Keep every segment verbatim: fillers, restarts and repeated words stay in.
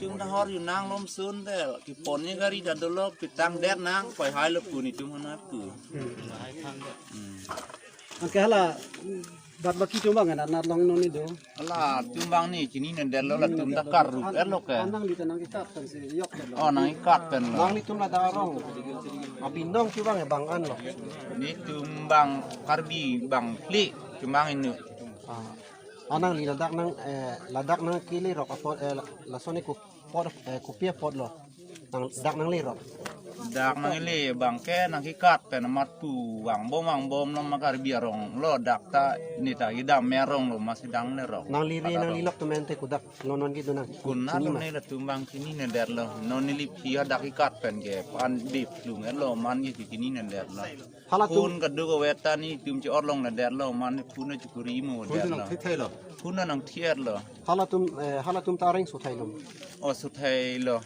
Tum ta hor yunang lom sun del. Kipon ni gari ta dolo pitang der nang pai hai lo pu netum hana pu. Hmm. Anke hala bat baki tum bang na na long non ni do. Hala tum bang ni chini ne der lo latum ta kar rup er lo ke. Anang di ta nangkekat pen si yok der lo. Oh, nangkekat pen lo. Nanglitum ladak arong abinong tum bang e bang an lo. Netum bang Karbi bang phli tum bang inut. Ah. Anang li ladak nang, eh, ladak nangkele rok apot, eh, la-, lason ni kup-, pot, eh, kopi apot lo. Nang, dak nangle rok. Dak nangle bang ke nangkekat pen amat pu vangbom vangbom lo ma Karbi arong lo dak ta ne ta kedam me arong lo ma si dang le rok. Nangle re, nangle lok tumen te kodak lo non ke do nang. Kuna chini lo ma. Ne latum bang chini ne der lo. Non neli phi hadak kekat pen ke pan dip lung lo man ke chini ne der lo. Hala tum phun kaduk avet ta netum che-orlong le der lo man phun chukuri mo. Phun der lo. Nang thithai lo. Phun nang thier lo. Hala tum, eh, hala tum ta areng suthai lo. Oh, suthai lo.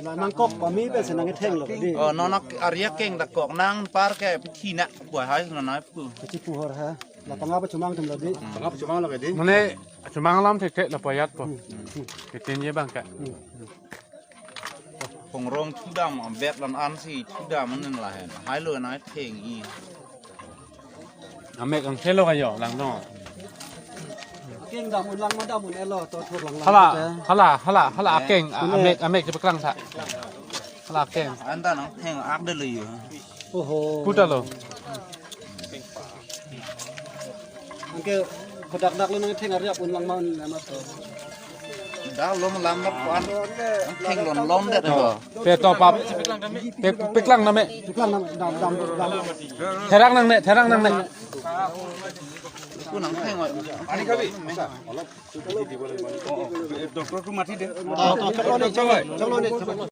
La nangkok pame pensi nangketheng lo di. Oh, non ak-, ari akeng ta kok nang par ke pithina pu hai non nai pu. Kachi pu hor ha. La panga pa chumang tum lo di. Panga pa chumang lo ke di. Mane chumang lam thek thek la payat po. Hmm. Ketin ye bang ka. Hmm. Pongrong chudam, bet lan an si chudam anen lahen. Hai lo nai theng i. Amek ang thelo kayo lang no. Akeng dam un lang ma dam un elo to thur lang lang. Hala, te. Hala, hala, hala akeng, a-, Une. Amek, amek chepeklang tha. Hala akeng. Anta nang theng ak de lo yo. Oho. Puta lo. Anke kodak dak lo nangtheng ari ap un lang ma un le ma to. Dak lo ma lam dak kuan. Nangtheng lon lon det lo. Pe to pap. Pe, peklang name. Peklang name, dam, dam, dam. Therang nangne, therang nangne. Ku nangtheng oi. Ani kabi. Doctor ko mati de. Oh, to, chalo ne, chalo ne, chalo ne, chalo ne.